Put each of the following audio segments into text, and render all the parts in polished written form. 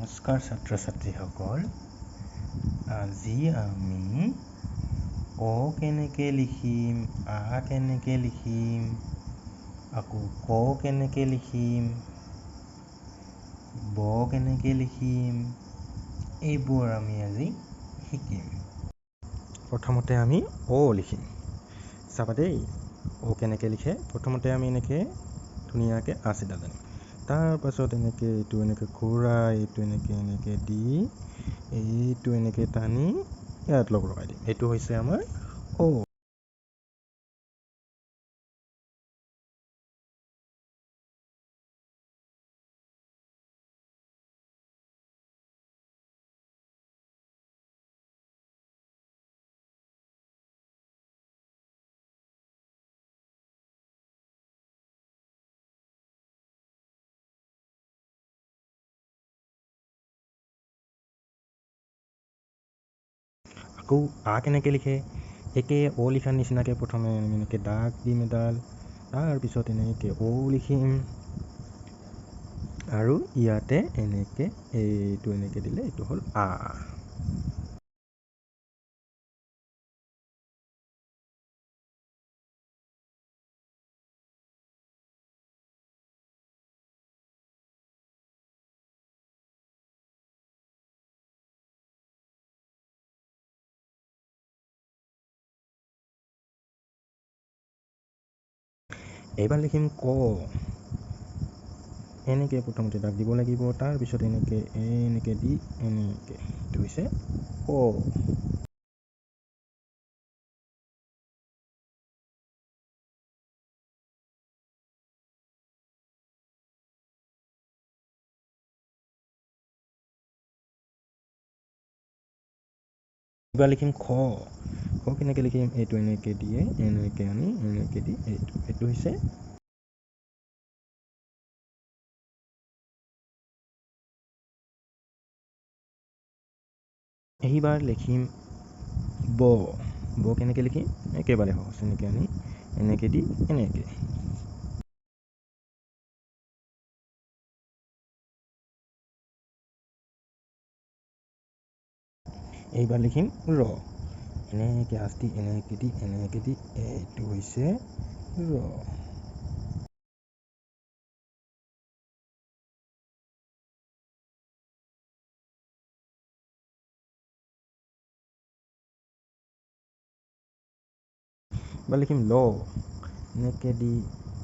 নমস্কাৰ ছাত্ৰ ছাত্ৰীসকল, আজি আমি অ কেনেকৈ লিখিম, আ কেনেকৈ লিখিম, আকৌ ক কেনেকৈ লিখিম, ব কেনেকৈ লিখিম, এইবোৰ আমি আজি শিকিম। প্ৰথমতে আমি অ লিখিম। চাবা দেই, অ কেনেকৈ লিখে। প্ৰথমতে আমি এনেকৈ ধুনীয়াকৈ আঁচ এডাল আনিম, তাৰপাছত এনেকৈ এইটো এনেকৈ ঘূৰাই, এইটো এনেকৈ এনেকৈ দি, এইটো এনেকৈ টানি ইয়াত লগ লগাই দিম। এইটো হৈছে আমাৰ অ। আকৌ আ কেনেকৈ লিখে, একে অ লিখাৰ নিচিনাকৈ প্ৰথমে আমি এনেকৈ দাগ দিম এডাল, তাৰপিছত এনেকৈ অ লিখিম আৰু ইয়াতে এনেকৈ এইটো এনেকৈ দিলে এইটো হ'ল আ। এইবাৰ লিখিম ক। এনেকৈ প্ৰথমতে দাগ দিব লাগিব, তাৰপিছত এনেকৈ এনেকৈ দি এনেকৈ, এইটো হৈছে ক। এইবাৰ লিখিম খ। খ কেনেকৈ লিখিম, এইটো এনেকৈ দিয়ে এনেকৈ আনি এনেকৈ দি এইটো, এইটো হৈছে। এইবাৰ লিখিম ব। ব কেনেকৈ লিখিম, একেবাৰে সহজ, এনেকৈ আনি এনেকৈ দি এনেকৈ। এইবাৰ লিখিম ৰ। এনেকৈ আঁচ দি এনেকৈ দি এনেকৈ দি, এইটো হৈছে ৰ। এবাৰ লিখিম ল। এনেকৈ দি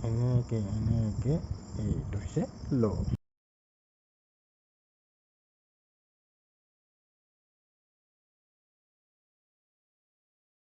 এনেকৈ এনেকৈ, এইটো হৈছে ল।